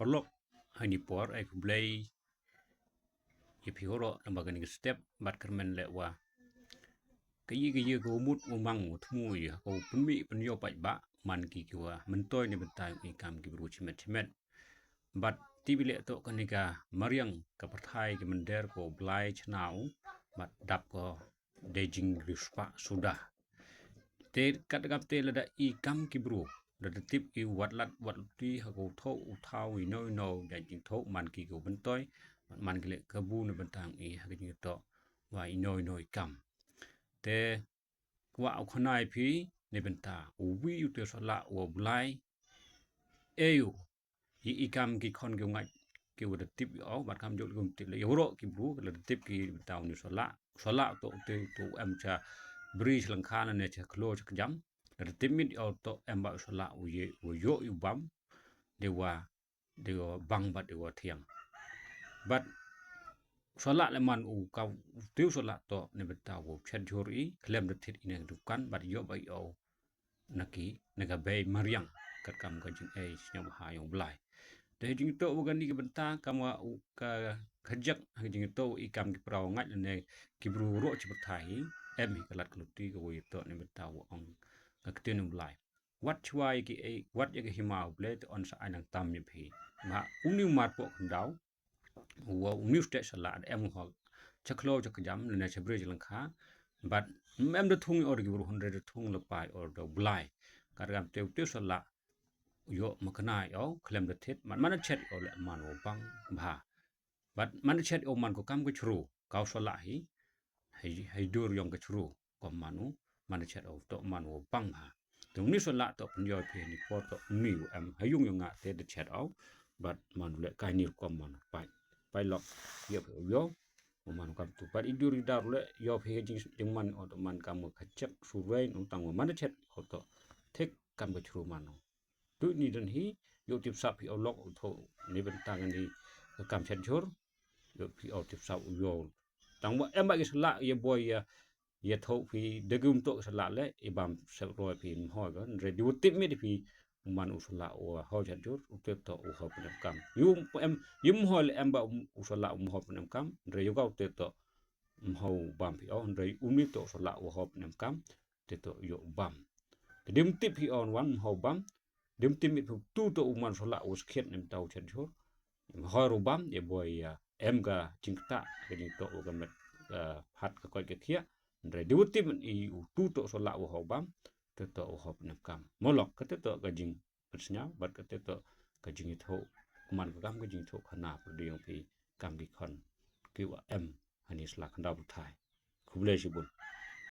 ປະລັອກ ໃຫ້ນິປອດ ໄອ້ຄູເບລຍ ຢ່າພີໂຮເຣາະ ນຳບາການິກສະເຕັບ ບັດກະແມ່ນແຫຼະວ່າ ກະຢີກະເຍືອກະວົງມຸດວົງມັງ ທະມຸຍ ກະປຸນມິ ປະໂຍ ປະບະ ມັນກີກະວາ ມັນໂຕຍ ໃນບັນຕາ ອີກຳກິບຣູ ຊະແມັດ ຊະແມັດ ບັດຕິບິເລໂຕະ ກະນິກາ ມາຣຽງ ກະປະໄທ ກະມັນເດຣ ກະບລາຍ ຊະນາວ ບັດດັບ ກະ ເດຈິງ ຣິສປະ ໂຊດາ ເຕ ກັດກຳເຕ ລະດາ ອີກຳກິບຣູ ລະດາ ຕິບ ອີວັດລັດ ວັດລຸຕີ ຫາກໂອໂທ ອຸທາວ ອີໂນ ອີໂນ ດາຈິງໂທ ມັນກີກະວັນໂຕຍ ມັນກິເລກະບູ ໃນບັນຕາ ອີ ຫາກະຈິງໂຕ ວາ ອີໂນ ອີໂນ ອີກຳ ເຕ ກະວາ ອອກຂະນາຍພີ ໃນບັນຕາ ອູວີ ອຸເຕສະລະ ວະບລາຍ ເອຢູ ອີກຳກິຄອນ ກິວງາຍ ກິວດາ ຕິບ ອີອອກ ບັດຄຳຍົກ ກິວຕິບ ລະ ອີໂຮເຣາະ ກິບຣູ ລະ ຕິບ ກິຕາວ ນິສະລະ ສະລະ ໂຕ ໂຕ ໂຕ ເອັມ ຊະ ບຣີ ຊະລັງຄາ ນະ ເນ ຊະ ຄະໂລ ຊະ ຂະຢຳ ລະ ຕິບ ມິດ ອີອອກ ໂຕ ເອັມ ບາ ສະລະ ອຸເຍ ອຸໂຍ ອຸບັມ ເດວາ ເດວາ ບັງ ບັດ ເດວາ ທຽງ ບັດ ສະລະ ລະ ມັນ ອູ ກາວ ຕິວ ສະລະ ໂຕ ເນ ບັດ ຕາ ໂວ ເຊັດ ໂຈ ອີ ຄະແລມ ດາ ທິດ ອີ ເນ ດຸກັນ ບັດ ໂຍ ບາ ອີ ໂອ ນາກີ ນາກາເບຍ ມາຣຽງ ກັດກຳ ກະຈິງເອ ຊະຍະ ວະຫາ ຍົງບລາຍ ເດຈິງໂຕ ວະການິກະບັນຕາ ກຳວາ ອຸກາ ຂະຈັກ ຫາກະຈິງໂຕ ອີກຳກິປາວ ງາຍ ລະເນ ກິບຣູ ໂຣ ຊະປະໄທ ເອັມ ຫິກະລັດ ກະລຸຕີ ກະໂວ ຍະໂຕ ເນ ບັນຕາ ວະອອງ ກະກະຕິນ ວະບລາຍ ວັດຊະວາຍ ກິເອ ວັດ ຍະກະຫິມາ ເບລ ຕະອອນ ສະອາຍ ນາງຕຳ ຍະພີ ມະຫາ ອຸນິວ ມາດ ປະ ຄັນດາວ ວາ ອຸນິວ ສະເຕສະລະ ເອັມ ຫອກ ຊະຄະໂລ ຊະຂະຢຳ ລະເນ ຊະບຣີ ຊະລັງຄາ ບັດ ເອັມ ດະທຸງ ອອ ດະກິບຣູ ຮອນເຣ ດະທຸງ ລະປາຍ ອອ ດະບລາຍ ກະຣຳ ເຕວ ເຕສະລະ ໂຍ ມະຄະນາຍ ອອ ຄະແລມ ດາ ທິດ ມັນ ມັນ ເຊັດ ອອ ລະ ມັນ ໂອ ບັງ ບາ ບັດ ມັນ ເຊັດ ໂອ ມັນ ກະກຳ ກະຊະຣູ ກາວ ສະລະ ຮີ ໄຮ ໄຮດູຣ ຢອງ ກະຊະຣູ ກອມ ມັນ ມັນ ເຊັດ ໂອ ໂຕ ມັນ ໂອ ບັງ ບາ ໂຕ ນິສະລະ ໂຕ ປັນຍອຍ ພີ ນິປອດ ໂຕ ນິວ ເອັມ ຫາຍຸງ ຍອງງະ ເຕ ດະ ເຊັດ ໂອ ບັດ ມັນ ແລະ ກາຍ ນິວ ກອມ ມັນ ໄປ ໄປ ລັອກ ເຍ ໂອ ໂຍ ມັນ ກຳ ຕຸ ບັດ ອີດູ ລິດາ ແລະ ຍອ ພີ ຈິງ ຈິງ ມັນ ໂອ ໂຕ ມັນ ກຳ ຂະຈັກ ຊູເຣນ ອຸ ຕັງ ມັນ ເຊັດ ໂອ ໂຕ ເທັກ ກຳ ກະຊະຣູ ມັນ ໂອ ຕຸ ນິດັນ ຮີ ໂຍ ຕິບ ສັບ ພີ ໂອ ລັອກ ໂອ ໂທ ນິບັນ ຕັງ ອັນ ດີ ກຳ ເຊັດ ໂຈ ໂຍ ພີ ໂອ ຕິບ ສັບ ໂອ ໂຍ ຕັງ ວະ ເອັມ ບາ ອິສະລະ ເຢ ບອຍ ເຢ ເຢ ໂທ ພີ ເດກຶມ ໂຕ ອິສະລະ ແລະ ເອ ບາມ ເຊັດ ໂຣຍ ພີ ມະ ໂຮຍ ກະ ເຣ ດິວ ຕິບ ມິດ ພີ ມັນ ອຸສະລະ ໂອ ເຮົາ ເຊັດ ໂຈ ອຸ ເຕ ໂຕ ໂອ ເຮົາ ປະນຳ ກຳ ຢູ ເອັມ ຍິມ ໂຮຍ ແລະ ເອັມ ບາ ອຸສະລະ ໂອ ເຮົາ ປະນຳ ກຳ ເຣ ໂຍ ເກົາ ເຕ ໂຕ ເຮົາ ບາມ ພີ ໂອ ເຣ ອຸ ນິ ໂຕ ສະລະ ໂອ ເຮົາ ປະນຳ ກຳ ເຕ ໂຕ ໂຍ ບາມ ກະ ດິມ ຕິບ ພີ ອອນ ວັນ ເຮົາ ບາມ ດິມ ຕິ ມິດ ພູ ຕູ ໂຕ ອຸ ມັນ ສະລະ ໂອ ສະເຄັດ ເອັມ ເຕົາ ເຊັດ ໂຈ ເຮົາ ໂຣ ບາມ ເຢ ບອຍ ເຢ ເອັມ ກະ ຈິງ ຕະ ກະ ຈິງ ໂຕ ໂອ ກະ ແມັດ ເອີ ພັດ ກະ ກອຍ ກະ ເຄຍ ເຣ ດິວ ຕິ ມັນ ອີ ອູ ຕູ ໂຕ ສະລະ ໂອ ເຮົາ ບາມ ເຕ ໂຕ ໂອ ເຮົາ ປະນຳ ກຳ ມໍ ລັອກ ກະ ເຕ ໂຕ ກະ ຈິງ ປັດ ສະຍາ ບັດ ກະ ເຕ ໂຕ ກະ ຈິງ ໂທ ມັນ ກະ ກຳ ກະ ຈິງ ໂທ ຄະນາ ປະ ດີ ຍົງ ພີ ກຳ ກິຄອນ ກິວ ເອັມ ຫາ ນິສະລະ ຄັນດາວ ພຸດທາຍ ຄູເບເລຍ ຊິບຸນ